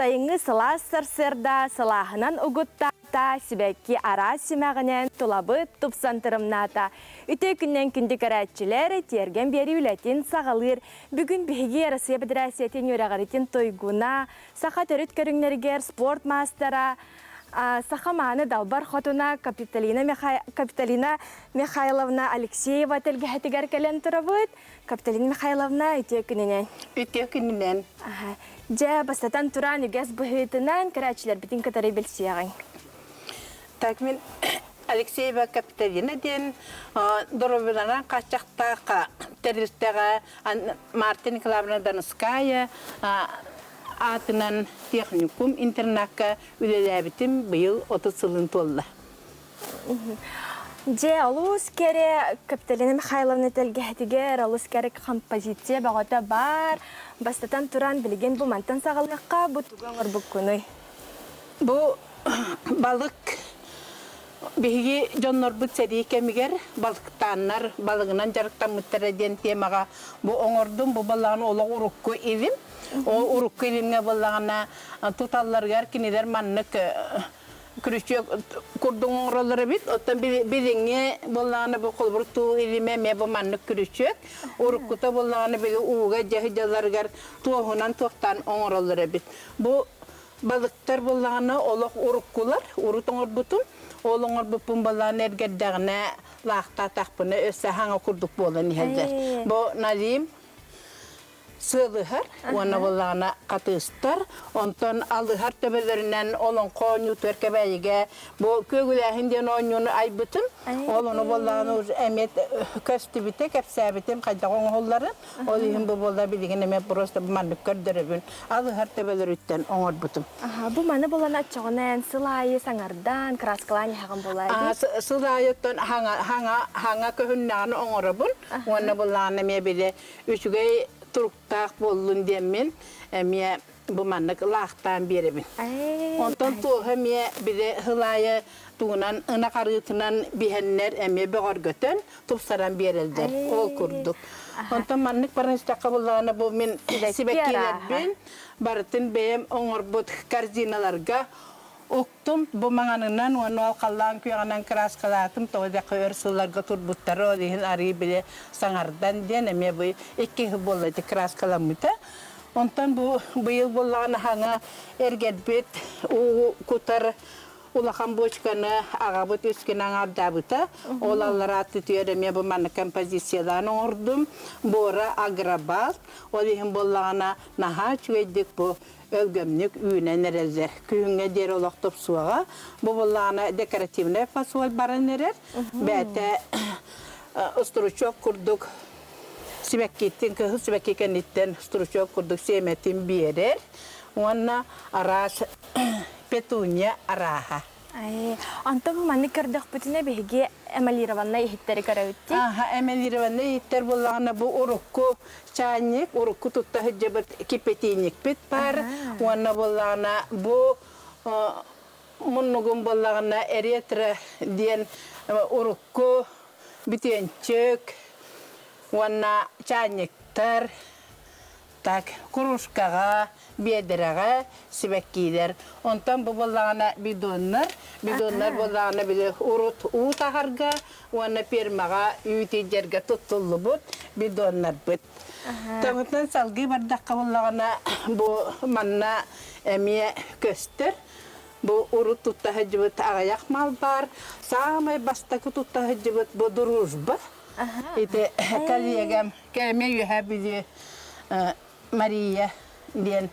Сайыҥҥы сылаас сарсыарда сылааһынан угуттаата, сибэкки араас симэҕинэн тулабыт тупсан тырымнаата. Үтүө күннэн күндү көрөөччүлэр, тиэргэн биэрии үлэтин саҕалыыр. Бүгүн биһиги Россия Федерациятын үөрэҕиритин туйгуна, саха төрүт көрүҥнэригэр спорт маастара, саха мааны далбар хотуна Капитолина, Миха... Капитолина Михайловна Алексеева тэлгэһэтигэр кэлэн турабыт. Капитолина Михайловна, үтүө күнүнэн. Үтүө күнүнэн. Дьэ, бастатан туран үгэс быһыытынан көрөөччүлэрбитин кытары билсиэҕиҥ. Так, мин Алексеева Капитолина диэн доруобуйаларынан хааччахтаах тэрилтэҕэ Марта Николаевна Донская аатынан техникум интернакка үлэлээбитим быйыл 30 сылын туолла. Дьэ, олус кэрэ Капиталина Михайловна тэлгэһэтигэр олус кэрэ композиция бөҕөтө баар. Бастатан туран, билигин бу мантан саҕалыахха, бу тугу оҥорбуккунуй? Бу балык биһиги дьоннорбут сэрии кэмигэр балыктааннар, балыгынан дьарыктаммыттара диэн темаҕа бу оҥордум. Бу балаҕан олох урукку илим. Ол урукку илимҥэ буоллаҕына туталларыгар кинилэр маннык күрүчүөк курдук оҥороллор эбит. Оттон билиҥҥи буоллаҕына бу холобур туу илимэ эмиэ бу маннык күрүчүөк. Уруккута буоллаҕына били ууга дьаһыдьаларыгар туоһунан туохтаан оҥороллор эбит. Бу балыктар буоллаҕына олох уруккулар, урут оҥорбутум. Ол оҥорбуппун буоллаҕына эргэрдэҕинэ лаахтаатахпына өссө хаҥа курдук буолан иһэллэр. Бу налим сыалыһар уонна буоллаҕына хатыыстар, онтон алыһар төбөлөрүнэн олоҥхо оонньуутугар Кэбээйигэ бу күөгүлээһин диэн оонньууну айбытым. Ол ону буоллаҕына эмиэ көстүбүтэ, кэпсээбитим хайдах оҥоһулларын. Ол иһин бу буолла билигин эмиэ просто маннык көрдөрөбүн. Алыһар төбөлөрүттэн оҥорбутум. Бу маны булан оччоҕуна эн сыл аайы саҥардан, краскалаан иһэҕин буолаа дии? Сыл аайыттан хаҥа хаҥа хаҥа көһүннэҕин оҥоробун. Уонна буллаҕына эмиэ били үчүгэй туруктаах буоллун диэммин эмиэ бу маннык лаахтаан биэрэбин. Онтон туоһа эмиэ били сыл аайы тугунан ынах арыытынан биһэннэр эмиэ бөҕөргөтөн тупсаран биэрэллэр ол курдук. Онтон маннык баран истэххэ буллаҕына бу мин сибэккилэрбин барытын бэйэм оҥорбут корзиналарга Уктум бу маҥанынан уонна ол халлаан күөҕүнэн кырааскалаатым, тоҕо диэххэ өр сылларга турбуттара, ол иһин арыый били саҥардан диэн эмиэ бу икки сыл буолла ити кырааскаламмыта. Онтон бу быйыл буоллаҕына хаҥа эргэрбит уу кутар улахан бочканы аҕабыт үс гына аҥаардаабыта. Ол аллараа түтүөр эмиэ бу маннык композициялаан оҥордум. Буора агробалт, ол иһин буоллаҕына наһаа үчүгэйдик бу өлгөмнүк үүнэн эрэллэр. Күһүҥҥэ диэри олох тупсуоҕа. Бу буллаҕына декоративнай фасоль баран эрэр. Бэйэтэ стручок курдук сибэккиттин, кыһыл сибэкки кэнниттэн стручок курдук сиэмэтин биэрэр. Уонна араас петуния арааһа. Онтон маннык көрдөхпүтүнэ биһиги эмалированнай иһиттэри көрөбүт дии. Аха, эмалированнай иһиттэр буоллаҕына бу урукку чаанньык, урукку тутта сылдьыбыт кипятильникпит баар уонна буоллаҕына бу муннугум буоллаҕына ретро диэн урукку бүтүөнчүк уонна чаанньыктар так кружкаҕа, биэдэрэҕэ сибэккиилэр. Онтон бу буоллаҕына бидоннар, бидоннар буоллаҕына били урут уу таһарга уонна пиэрмэҕэ үүт илдьэргэ туттуллубут бидоннарбыт. Тоҥутунан салгыы бардахха буоллаҕына бу манна эмиэ көстөр. Бу урут тутта сылдьыбыт аҕыйах мал баар. Саамай бастакы тутта сылдьыбыт бу дружба. Ити коллегам кэмэ үөһэ били Мария диэн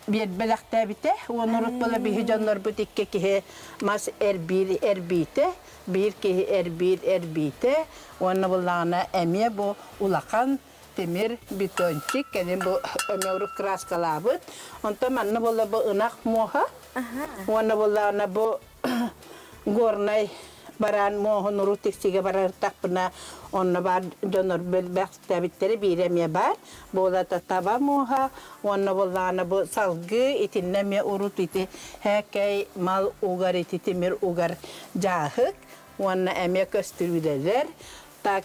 биэр бэлэхтээбитэ. Уонна урут буола биһи дьоннорбут икки киһи мас эрбиир эрбиитэ, биир киһи эрбиир эрбиитэ. Уонна буллаҕына эмиэ бу улахан тимир бетончик, кэлин бу эмиэ урут краскалаабыт. Онтон манна буолла бу ынах муоһа. Уонна буллаҕына бу Горнай бараан муоһун урут тиксигэ барартахпына онно баар дьоннор бэлбэхтээбиттэрэ биирэ эмиэ баар. Буолата таба муоһа уонна буоллаҕына бу салгыы итиннэ эмиэ урут ити һээкэй мал угар ити тимир угар дьааһык уонна эмиэ көстүрүүлэлэр. Так.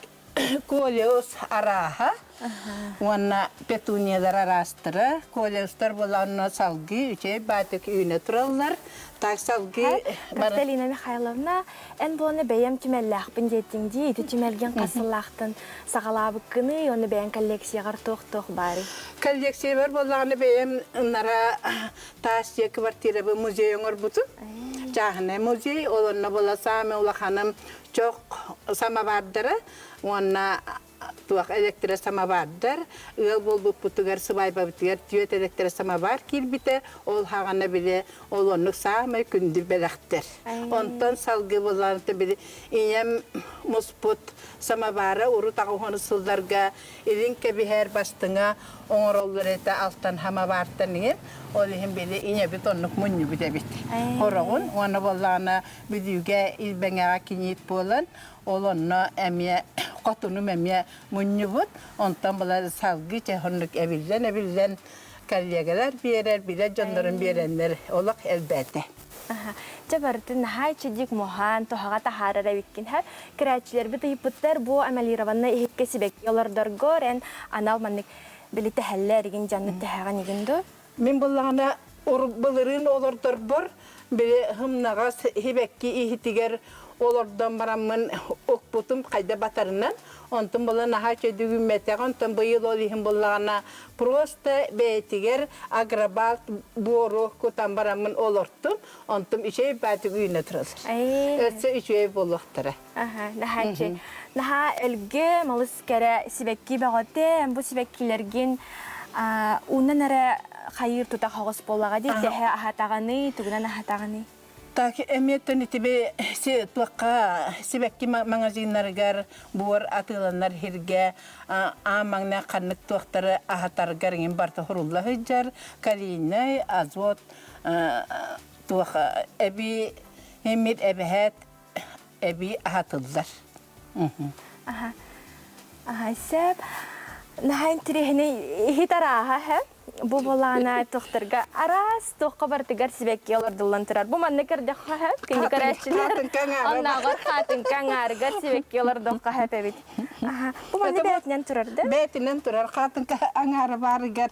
Колеус арааһа уонна петуниялар араастара. Колеустар буоланна салгыы үчүгэй баатык үүнэ тураллар. Так салгыы Капиталина Михайловна, эн буону бэйэм түмэллээхпин диэтиҥ дии. Ити түмэлгин хас сыллаахтан саҕалаабыккыный уонна бэйэҥ коллекцияҕар туох-туох баарый? Коллекциябар буоллаҕына бэйэм нара таас дьиэ квартирабы музей оҥорбутум. Чааһынай музей, ол онно буола саамай улаханым чох самовардара уонна туох электросамовардар ыал буолбуппутугар сыбаайбабытыгар түөрт электросамовар киирбитэ ол хаҕана били ол оннук саамай күндү бэлэхтэр онтон салгыы буоллаҕына били ийэм муспут самовара урут аҕыс сылларга илин кэбиһэр бастыҥа оҥороллор этэ алтан самовартан иһин ол иһин били ийэбит оннук мунньубут эбит хороҕун уонна буоллаҕына Бүлүүгэ Илбэҥэҕэ киниит буолан, ол онно эмиэ хотунум эмиэ мунньубут. Онтон была салгыы чэ оннук эбиллэн-эбиллэн коллегалар биэрэр, билэр дьоннорун биэрэннэр олох элбээтэ. Дьэ барытын наһаа иччидик муһаан, туһаҕа таһаарар эбиккин һэ. Кирээччилэрбит ыйыппыттар бу эмалированнай иһиккэ сибэкки олордоргор эн анал маннык били тэһэллэр игин дьаннык тэһэҕин игин дуу? Мин буллаҕына былырыын олордорбор били һымнаҕас сибэкки иһитигэр олордон бараммын укпутум хайда батарынан онтон була наһаа чөдүгүммэтэх онтон быйыл ол иһин буллаҕына просто бэйэтигэр агробалт буору кутан бараммын олортум онтум үчүгэй баатык үүнэ турар өссө үчүгэй буолуохтара Наһаа наһаа өлгө малыс кэрэ сибэкки бөҕөтө бу сибэккилэргин уунан эрэ хайыыр тута хоҕус буоллаҕа дии тэһэ аһатаҕыный тугунан аһатаҕыный Так эмиэттэн итиби туохха сибэкки магазиннарыгар буор атыыланар сиргэ аан маҥнай ханнык туохтары аһатаргар иҥин барыта сурулла сылдьар калийнай азот туох эби эмир эбэһээт эбии аһатыллар. Аха. Аха, сөп. Наһаа интириэһинэй иһит арааһа, һэ? Бу былаана тохторго араас туохха барытыгар сибэкки олордуллан турар. Бу манна көрдөххө һэ, күндү көрөөччүлэр. Оннооҕор хаатыҥка аҥаарыгар сибэкки олордоххо һэп эбит. Аха. Бу манна бээтинэн турар да? Бээтинэн турар. Хаатыҥка аҥаара баарыгар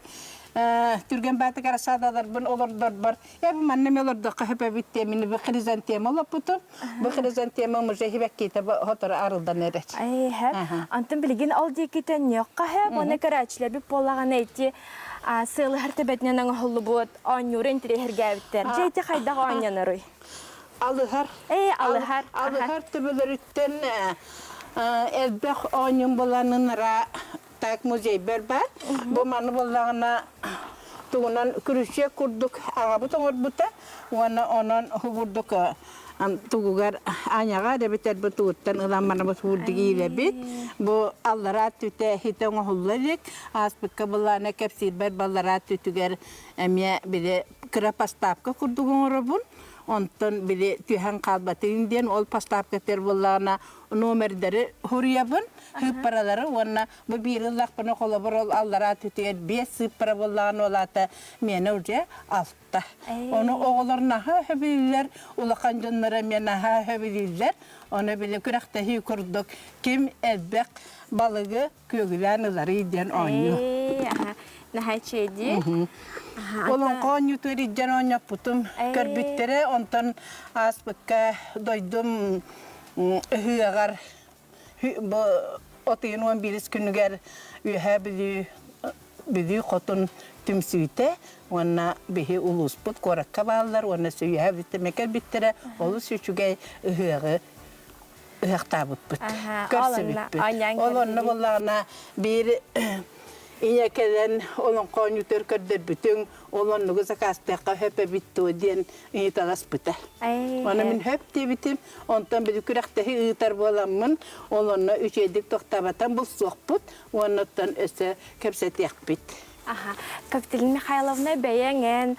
түргэн баатыгар саадаларбын олордорбор Я бу манна олордоххо хөпөбүт диэмини бу хризантема олоппутум. Бу хризантема уже хибэккиитэ хотору арылдан эрэр. Ай, хэп. Антон билигин ол диэки төннүөххэ хэп. Уонна көрөөччүлэрбит буоллаҕына ити сыалыһар төбөтүнэн оҥоһуллубут оонньууру интириэһиргээбиттэр. Дьэ ити хайдах оонньоноруй? Алыһар. Ээ, алыһар. Алыһар төбөлөрүттэн элбэх оонньуум буланынара так музейбэр бар. Бу маны буоллаҕына тугунан күрүчүөк курдук аҕабыт оҥорбута уонна онон курдук тугугар аняҕа эбэтэр бу тугуттан ылан манабыт курдук иилэбит. Бу аллараа түтэ хитэ оҥоһулла илик. Ааспыкка былаана кэпсиирбэр баллараа түтүгэр эмиэ били кыра поставка курдук оҥоробун. Онтон били түһэн хаалбатын диэн ол поставка тер буоллаҕына номердары хуруйабын сыыппаралары уонна бу биир ыллахпына холобур ол аллараа түтүгэр биэс сыыппара буоллаҕына ол аата миэнэ уже алта. Ону оҕолор наһаа сөбүлүүллэр, улахан дьоннор эмиэ наһаа сөбүлүүллэр. Ону били күрэхтэһии курдук ким элбэх балыгы күөгүлээн ыларый диэн оонньуу. Наһаа үчүгэйдии. Олоҥхо оонньуутугар илдьэн оонньоппутум көрбүттэрэ, онтон ааспыкка дойдум ыһыаҕар Бу отуйун уон биирис күнүгэр Үөһээ Бүлүү Бүлүү хотун түмсүүтэ уонна биһи улууспут куоракка бааллар уонна Үөһээ Бүлүүттэн кэлбиттэрэ олус үчүгэй ыһыаҕы ыһыахтаабыппыт, көрсүбүппүт. Ол онно буоллаҕына биир ийэ кэлэн олоҥхо оонньуутугар көрдөрбүтүҥ, ол оннугу заказтыахха сөп эбит дуо диэн ыйыталаспыта. Ону мин сөп диэбитим. Онтон били күрэхтэһии ыытар буоламмын, ол онно үчүгэйдик тохтообатан булсуохпут уонна оттон өссө кэпсэтиэхпит. Аха. Капиталина Михайловна бэйэҥ эн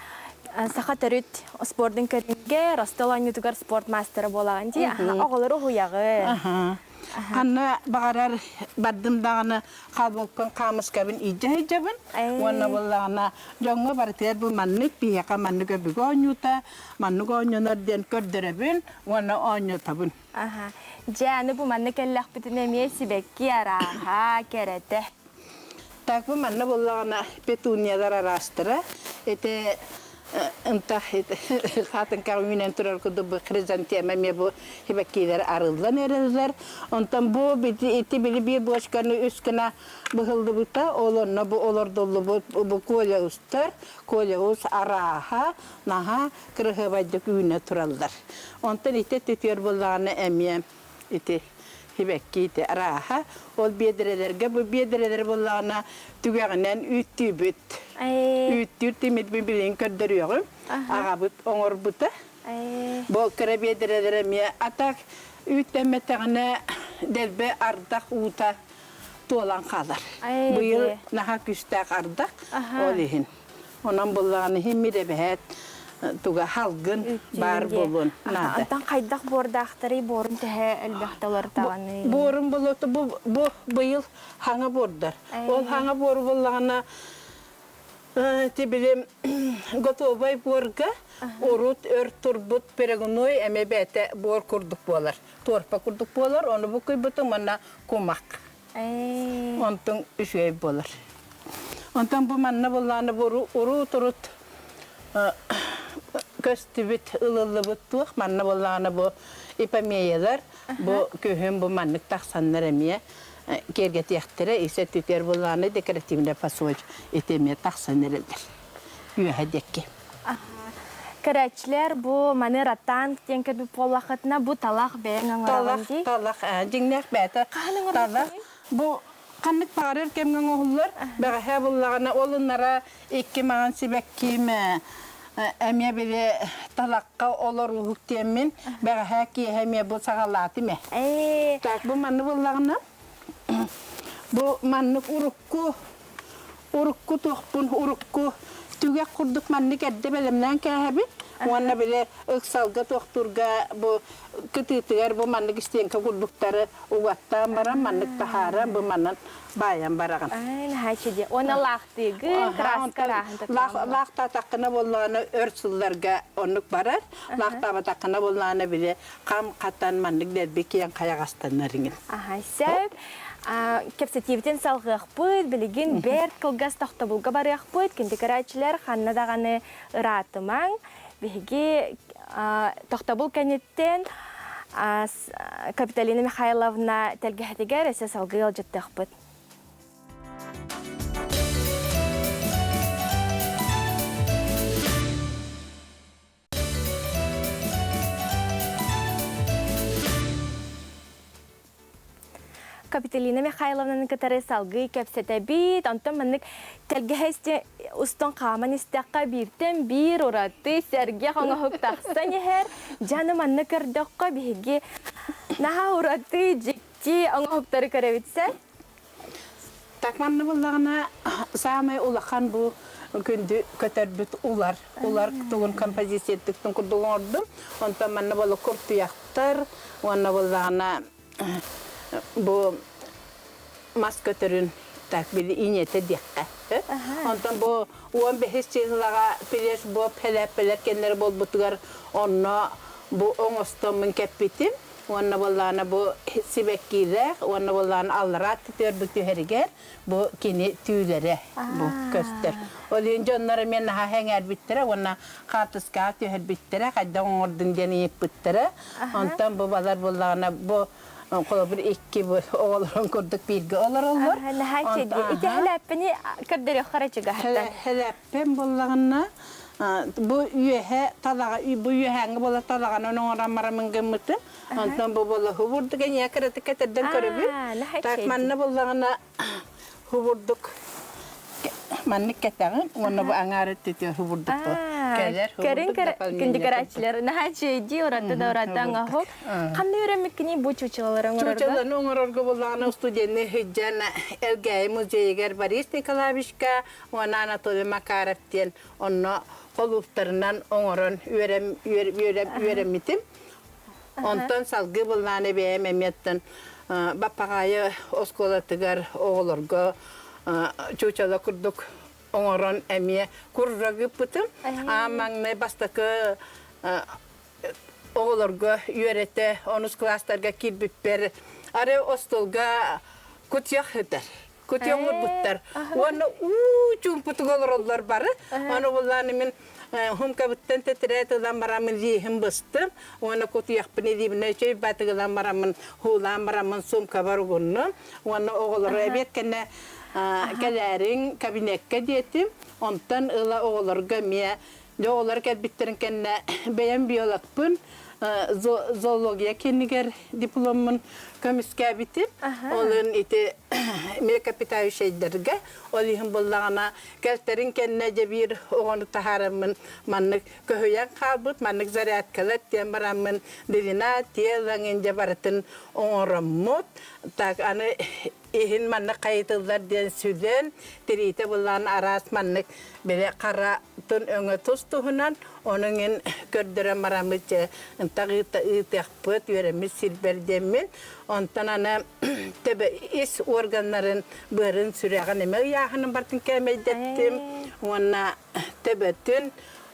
саха төрүт спордун көрүҥгэ Ростов оонньуутугар спорт маастара буолаҕын дии. Аха, оҕолору уһуйаҕын. Аха. Ханна баҕарар бардым даҕаны хаалбыккын хаамыскабын илдьэ сылдьабын. Уонна буоллаҕына дьоҥҥо барытыгар бу маннык биһиэхэ маннык өбүгэ оонньуута, маннык оонньонор диэн көрдөрөбүн уонна оонньотобун. Аха. Дьэ, аны бу манна кэллэхпитинэ эмиэ сибэкки арааһа, кэрэтэ. Так бу манна буоллаҕына петуниялар араастара. Ити ынтах хаатыҥкаҕа үүнэн турар курдук бу хризантема эмиэ бу сибэккилэр арыллан эрэллэр. Онтон бу ити били биир бочканы үс гына быһыллыбыта, ол онно бу олордуллубут бу колеустар, колеус арааһа наһаа кыраһыабайдык үүнэ тураллар. Онтон ити түтүөр буоллаҕына эмиэ ити сибэкки ити арааһа ол биэдэрэлэргэ бу биэдэрэлэр буоллаҕына түгэҕинэн үүттүүбүт. Үүттүүр тимирбин билигин көрдөрүөҕүм. Аҕабыт оҥорбута. Бу кыра биэдэрэлэр эмиэ атак үүттэммэтэҕинэ дэлби ардах уута туолан хаалар. Быйыл наһаа күүстээх ардах ол иһин. Онон буллаҕына иһин эбэһээт туга халгын баар буолуон наада. Антон хайдах буордаахтарый буорун төһө элбэхтэ олортоҕуный? Буорун болото бу бу быйыл хаҥа буордар. Ол хаҥа буору буллаҕына ти билим готовай буорга урут өр турбут перегной эме бэйэтэ буор курдук буолар. Туорпа курдук буолар, ону букуйбутум уонна кумах. Онтон үчүгэй буолар. Онтон бу манна буллааны бу урут-урут көстүбүт, ылыллыбыт туох манна буллааны бу ипомеялар бу күһүн бу маннык тахсаннар эмиэ киэргэтиэхтэрэ исэ түтэр буллааны декоративная фасоль ити эмиэ тахсан эрэллэр үөһэ диэки. Көрөөччүлэр бу маны ротанг диэн көрбүт буоллаххытына бу талах бэйэҥ оҥороҕун дии. Талах, дьиҥнээх бэйэтэ Хаһан талах. оҥорбуккунуй? Бу ханнык баҕарар кэмҥэ оҥоһуллар. Бэҕэһээ буллаҕына ол ынара икки маҥан сибэккиим эмиэ били талахха олорууһук диэммин бэҕэһээ киэһэ эмиэ бу саҕалаатым ээ. Так бу манны буллаҕына бу маннык урукку Урукку туохпун урукку түгэх курдук маннык эрдэ бэлэмнээн кээһэбин уонна били ыксалга туохтуурга бу кытыытыгар бу маннык истиэҥкэ курдуктары угаттаан баран маннык таһааран бу манан баайан бараҕын. Ай, наһаа үчүгэй. Уонна лаахтыыгын, краска арааһын таттаҕын. Лаахтаатаххына буоллаҕына өр сылларга оннук барар. Лаахтаабатаххына буоллаҕына били хам хатан маннык дэлби киэҥ хайаҕастанар иҥин. Аха, сөп. Кэпсэтиибитин салҕыахпыт, билигин бэрт кылгас тохтобулга барыахпыт. Күндү көрөөччүлэр, ханна даҕаны ыраатымаҥ. Биһиги тохтобул кэнниттэн Капиталина Михайловна тэлгэһэтигэр өссө салгыы ыалдьыттыахпыт. Капиталина Михайловнаны кытары салгыы кэпсэтэбит. Онтон маннык тэлгэһэ устун хааман истэххэ бииртэн биир ураты сэргэх оҥоһук тахсан иһэр. Дьаны манна көрдөххө биһиги наһаа ураты дьикти оҥоһуктары көрөбүт сэ. Так манна буллаҕына саамай улахан бу күндү көтөрбүт улар. Улар тугун композициятыктын курдук оҥордум. Онтон манна болу куртуйахтар уонна буллаҕына бу мас көтөрүн так били иньэтэ диэххэ. Онтон бу 15 чыһылаҕа пилеш боб хэлээппэлэр кэннэрэ буолбутугар онно бу оҥостоммун кэппитим. Уонна буоллаҕына бу сибэккиилээх уонна буоллаҕына аллараа түөрбүт түһэригэр бу кини түүлэрэ бу көстөр. Ол иһин дьоннор эмиэ наһаа сэҥээрбиттэрэ уонна хаартыскаҕа түһэрбиттэрэ, хайдах оҥордун диэн ыйыппыттара. Онтон бу балар буоллаҕына бу холобур икки бу оҕолорун курдук бииргэ олороллор. Наһаа үчүгэй. Ити хэлээппини көрдөрүөххэ эрэ чугаһыттан. Хэлээппин буоллаҕына бу үөһэ талаҕа бу үөһээҥҥи буола талаҕанан оҥорон бараммын гыммытым. Онтон бу буола хубурдук эйиэхэ кыратык кэтэрдэн көрөбүн. Так манна буоллаҕына хубурдук маннык кэтэҕин уонна бу аҥаар өттүтү хубурдук кэлэр Көрүн күндү көрөөччүлэр наһаа үчүгэйдии ураты да ураты оҥоһук. Ханна үөрэммиккиний бу чучелалары оҥорорго? Чучеланы оҥорорго буоллаҕына студенны сылдьан Элгээйи музейыгар Борис Николаевичка уонна Анатолий Макаров диэн онно холууптарынан оҥорон үөрэм үөрэммитим. Онтон салгыы былааны бэйэм эмиэттэн Баппаҕаайы оскуолатыгар оҕолорго чуучала курдук оҥорон эмиэ куррагыппытым. Аан маҥнай бастакы оҕолорго үөрэтэ онус кылаастарга киирбиппэр ары остуолга кутуйах сытар. Кутуйах оҥорбуттар. Уонна уу чуумпутук олороллор бары. Аны буллааны мин хумкабыттан тэтэрээт ылан бараммын лииһин быстым. Уонна кутуйахпын илиибинэ үчүгэй баатык ылан бараммын һуулаан бараммын суумкабар угуннум. Уонна оҕолору эбиэт кэннэ кэлээриҥ кабинекка диэтим. Онтон ыла оҕолорго эмиэ дьэ оҕолор кэлбиттэрин кэннэ бэйэм биологпын зоология киинигэр дипломмун көмүскээбитим. Олун ити млекопитающайдарга ол иһин буллаҕына кэлтэрин кэннэ дьэ биир оҕону таһаараммын маннык көһүйэн хаалбыт маннык зарядкалар диэн бараммын длина тела дьэ барытын оҥороммут так аны иһин маннык хайытыллар диэн сүлэн тириитэ буллаан араас маннык били харатын өҥө тус туһунан онуҥ ин көрдөрөн бараммыт дьэ ынтах ыытыахпыт үөрэммит сирбэр диэммин онтон аны төбө ис органнарын быарын сүрэҕин эмэ ыйааһынын бартын кээмэйдэттим уонна төбөтүн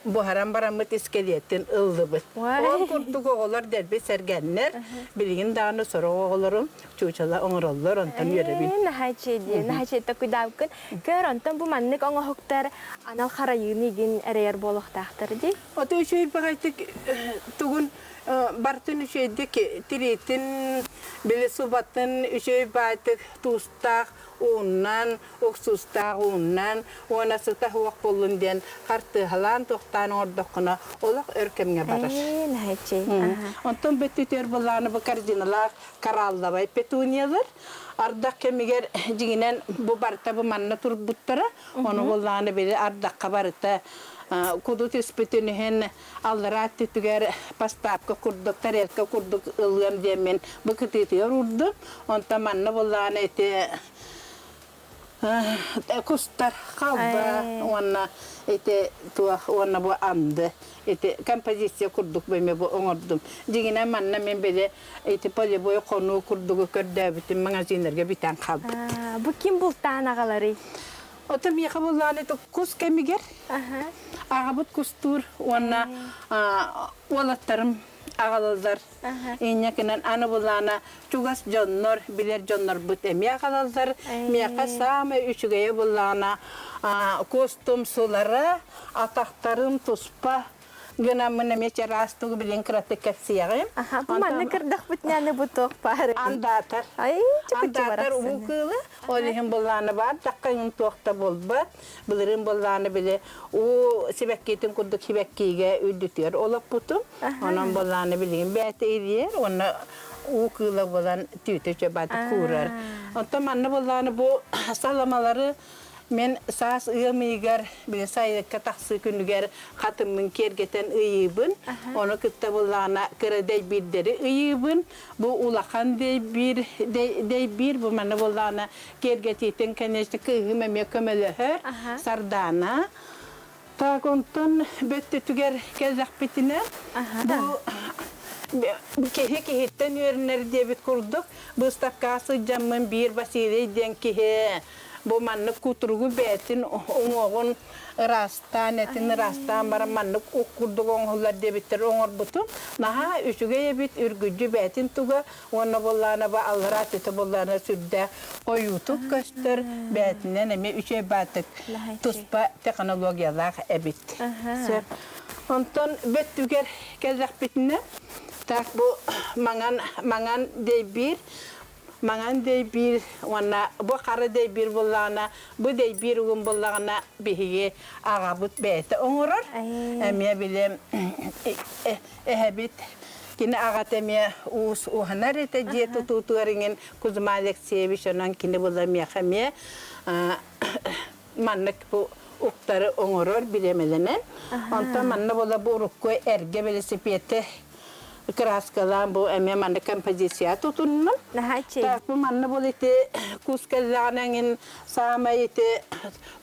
буһаран бараммыт искэлиэтин ыллыбыт. Ол курдук оҕолор дэлби сэргэннэр, билигин даҕаны сорох оҕолорум чуучала оҥороллор, онтон үөрэбин. Наһаа үчүгэй, наһаа үчүгэй такуйдаабыккын. Көр, онтон бу маннык оҥоһуктар анал харайыыны игин эрэйэр буолуохтаахтар дии. Ото үчүгэй баҕайытык тугун бартын үчүгэйдик тириитин, били субатын үчүгэй баайтык туустаах ууннан, уксустаах ууннан уонна сыта суох буоллун диэн хартыыһалаан туохтаан оҥордоххуна олох өр кэмҥэ барар. Онтон бөттүтүөр былааны бу корзиналаах коралловай петуниялар ардах кэмигэр дьиҥинэн бу барыта бу манна турбуттара. Ону буллааны били ардахха барыта куду түспүтүн иһин аллараа өттүтүгэр поставка курдук, тарелка курдук ылыам диэммин бу кытыытыгар уурдум. Онтон манна буллааны ити кустар халба уонна ити туох уонна бу анды ити композиция курдук бэме бу оҥордум. Дьиҥинэн манна мин били ити полевой хонуу курдугу көрдөөбүтүм магазиннарга бүтэн хаалбыт. Бу ким бултаан аҕаларый? Ото миэхэ буллаан ити кус кэмигэр аҕабыт кустуур уонна уолаттарым аҕалаллар. Инньэ гынан аны булаана чугас дьоннор, билэр дьоннорбут эмиэ аҕалаллар. Миэхэ саамай үчүгэйэ буллаана кустум сулара, атахтарым туспа гынаммын эмиэ чараас тугу билин кыратык кэпсиэҕим. Аха, бу манна кырдахпытынан бу туох баар? Андаатар. Андаатар уу кыылы. Ол иһин буллаана баар дакка туох да буолбат. Былырыын буоллаҕына били уу сибэккитин курдук сибэккигэ үрдүтүгэр олоппутум. Онон буоллаҕына билигин бэйэтэ илиэр уонна уу кыыла буолан түүтэ чөбаты куурар. Оттон манна буоллаҕына бу саламалары мен саас ыам ыйыгар били сайылыкка тахсыы күнүгэр хатыммын киэргэтэн ыйыыбын. Ону кытта буоллаҕына кыра дэйбиирдэри ыйыыбын. Бу улахан дэйбиир дэйбиир бу манна буоллаҕына киэргэтиитин конечно кыыһым эмиэ көмөлөһөр Сардаана. Так онтон бөттүтүгэр кэллэхпитинэ бу киһи киһиттэн үөрэнэр диэбит курдук быыстапкаҕа сылдьаммын биир Василий диэн киһи бу маннык кутуругу бэйэтин уҥуоҕун ыраастаан, этин ыраастаан баран маннык ук курдук оҥоһуллар диэбиттэр оҥорбутум. Наһаа үчүгэй эбит, үргүдьү бэйэтин туга уонна буоллаана бу аллараа өттүтэ буоллаана сүрдээх хойуутук көстөр, бэйэтинэн эмиэ үчүгэй баатык туспа технологиялаах эбит. Сөп. Онтон бөттүгэр кэллэхпитинэ, так бу маҥан маҥан дэйбиир маҥан дэйбиир уонна бу хара дэйбиир буоллаҕына, бу дэйбиир угун буоллаҕына биһиги аҕабыт бэйэтэ оҥорор. Эмиэ били эһэбит кини аҕата эмиэ уус уһанар этэ дьиэ тутуутугар иҥин Кузьма Алексеевич онон кини була миэхэ эмиэ маннык бу уктары оҥорор бириэмэлэнэн. Онтон манна буола бу урукку эргэ велосипеды кырааскалаан бу эмиэ манна композиция тутуннум. Так бу манна бул ити кус кэллэҕинэ эҥин саамай ити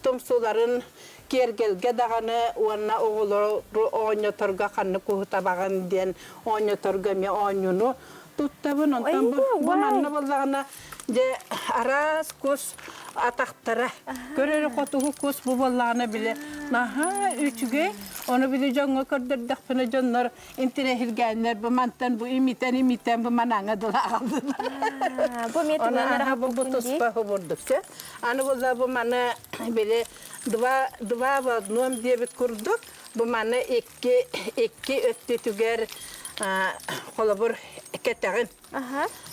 тумсуларын киэргэлгэ даҕаны уонна оҕолору оонньоторго ханнык куһу табаҕын диэн оонньоторго эмиэ оонньууну. Туттабын, онтон бу, бу манна буоллаҕына, дьэ, араас кус атахтара. Көрөрү хотугу кус бу буоллаҕына били наһаа үчүгэй. Ону били дьоҥҥо көрдөрдөхпүнэ дьоннор интэриэһиргээннэр бу мантан бу имитэн имитэн бу манаҥа дылы аҕаллылар. Бу эмиэ Ону тугунан аха бу бу эрэ дии. туспа бурдук сөп. Аны буолла бу маны били два два в одном диэбит курдук бу маны икки икки өттүтүгэр холобур кэтэҕин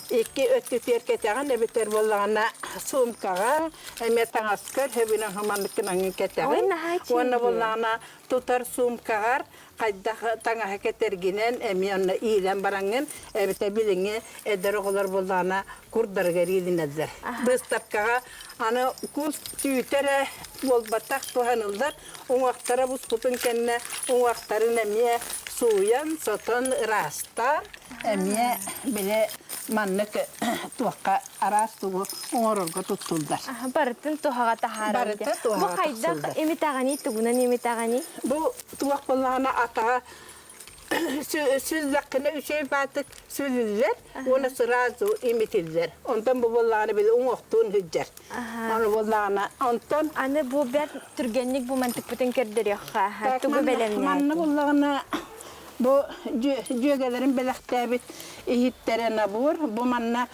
икки өттүтүгэр кэтэҕин эбэтэр буоллаҕына суумкаҕа эмиэ таҥаскар сөбүнэн хуманныккынаҥҥын кэтэҕин уонна буоллаҕына тутар суумкаҕар хайдах таҥаһы кэтэргинэн эмиэ онно иилэн бараҥҥын эбэтэр билиҥҥи эдэр оҕолор буоллаҕына курдарыгар иилинэллэр быыстапкаҕа аны кус түүтэ эрэ буолбатах туһаныллар Уҥуохтара буспутун кэннэ уҥуохтарын эмиэ сууйан, сотон, ыраастаан, эмиэ били маннык туохха араас тугу оҥорорго туттуллар. Барытын туһаҕа таһаарар. Барыта туһаҕа Бу хайдах имитаҕыный, тугунан имитаҕыный? Бу туох буоллаҕына атаҕа сүллэххинэ үчүгэй баатык сүлүллэр уонна сразу имитиллэр. Онтон бу буоллаҕына били уҥуохтуун сылдьар. Аны буоллаҕына онтон Аны бу бэрт түргэнник бу мантыкпытын көрдөрүөххэ. Тугу бэлэмнээтиҥ? Манна буоллаҕына бу дьүөгэлэрим бэлэхтээбит иһиттэрэ набор. Бу манна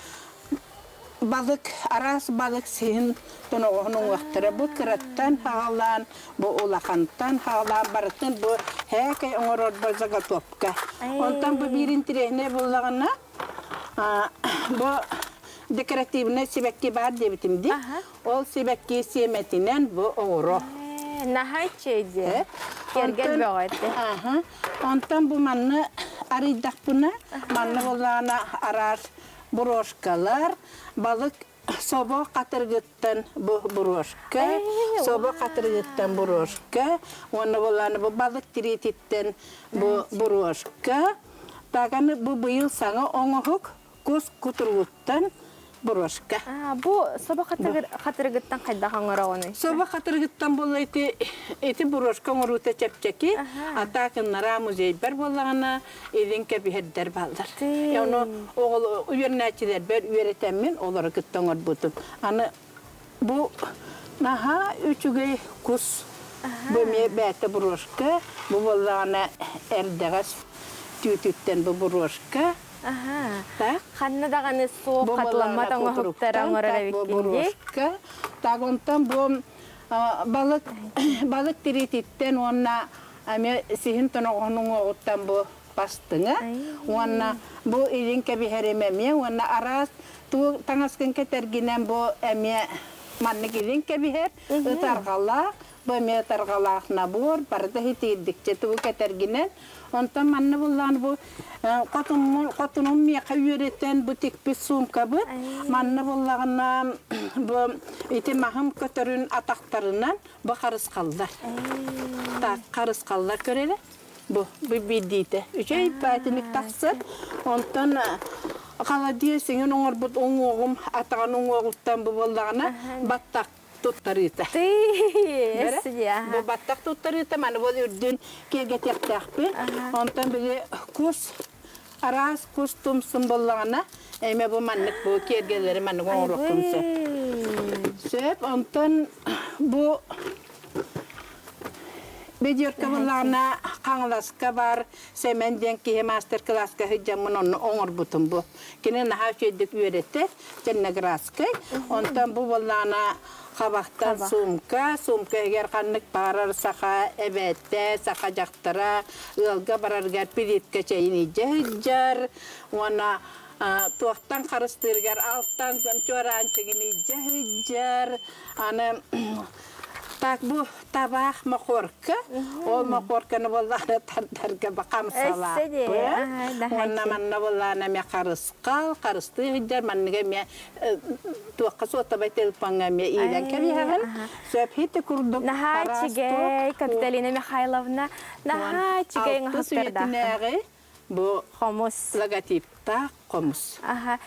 балык, араас балык сиһин тоноҕоһун уҥуохтара бу кыраттан хаалаан, бу улахантан хаалаан барытын бу һээкэй оҥорорбор заготовка. Онтон бу биир интириэһинэй буоллаҕына бу декоративнай сибэкки баар диэбитим дии. Ол сибэкки сиэмэтинэн бу оҕуруо. Наһаа үчүгэй Киэргэл бөҕө этэ. Онтон бу манны арыйдахпына, манна буоллаҕына араас брошкалар, балык собо хатырыгыттан бу брошка, собо хатырыгыттан брошка, уонна буоллаҕына бу балык тириититтэн бу брошка. Таганы бу быйыл саҥа оҥоһук кус кутуругуттан брошка. Бу собо хатырыгыттан хайдах оҥороҕунуй? Собо хатырыгыттан буолла ити ити брошка оҥоруута чэпчэки, а так ыннараа музейбар буоллаҕына илин кэбиһэрдэр бааллар. Ону оҕол үөрэнээччилэрбэр үөрэтэммин олору кытта оҥорбутум. Аны бу наһаа үчүгэй кус. Бу эмиэ бээтэ брошка, бу буоллаҕына эрдэҕэс түүтүттэн бу брошка. Так. Ханна даҕаны суох хатыламмат оҥоһуктары оҥорор эбиккин дии. Так, онтон бу балык балык тириититтэн уонна эмиэ сиһин тоноҕоһун уҥуоҕуттан бу бастыҥа уонна бу илин кэбиһэрим эмиэ уонна араас туу таҥаскын кэтэргинэн бу эмиэ маннык илин кэбиһэр ытарҕалаах бу эмиэ ытарҕалаах набор барыта итиирдикчэ тугу кэтэргинэн онтон манна буллаан бу хотунум миэхэ үөрэтэн бу тикпит суумкабыт манна буллаҕына бу ити маһым көтөрүн атахтарынан бу харысхаллар так харысхаллар көрөрө бу бу биирдиитэ үчүгэй баатиник тахсар онтон холодец сиҥин оҥорбут уҥуоҕум атаҕын уҥуоҕуттан бу буоллаҕына баттах туттарыыта бу баттах туттарыыта маны бол үрдүн киэргэтиэхтээхпин онтон били кус араас кус тумсун буоллаҕына эмэ бу маннык бу киэргэлэри маннык оҥоруоххун сөп сөп онтон бу Бедерка буоллаҕына Хаҥаласка бар Сэмэн диэн киһи маастар-кылааска сылдьаммын онно оҥорбутум бу. Кини наһаа үчүгэйдик үөрэтэр, Черноградскай. Онтон бу буоллаҕына хабахтан сумка, сумка иһигэр ханнык баҕарар саха эбээтэ, саха дьахтара ыалга барарыгар плитка чэйин илдьэ сылдьар уонна туохтан харыстыырыгар алтан чуораанчыгын илдьэ сылдьар. Аны Так бу табаах мохуорка, ол мохуорканы буоллаҕына тардарга хамсалаахпын. Уонна манна буоллаҕына эмиэ харысхал, харыстыы сылдьар манныга эмиэ туохха суотабай телефоҥҥа эмиэ иилэн кэбиһэҕин. Сөп ити курдук Наһаа үчүгэй, Капиталина Михайловна, наһаа үчүгэй Алтыс үйэтинээҕи Бу хомус. Логотиптаах хомус. Аха.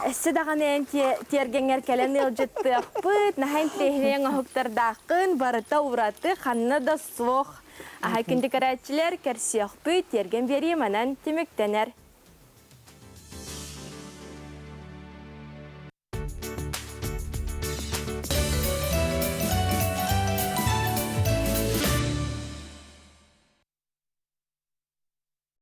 Өссө даҕаны эн тиэргэҥҥэр кэлэн ыалдьыттыахпыт, наһаа интэриэһинэй оҥоһуктардааххын, барыта ураты, ханна да суох. Аха, күндү көрөөччүлэр, көрсүөхпүт, тиэргэн биэрии манан түмүктэнэр.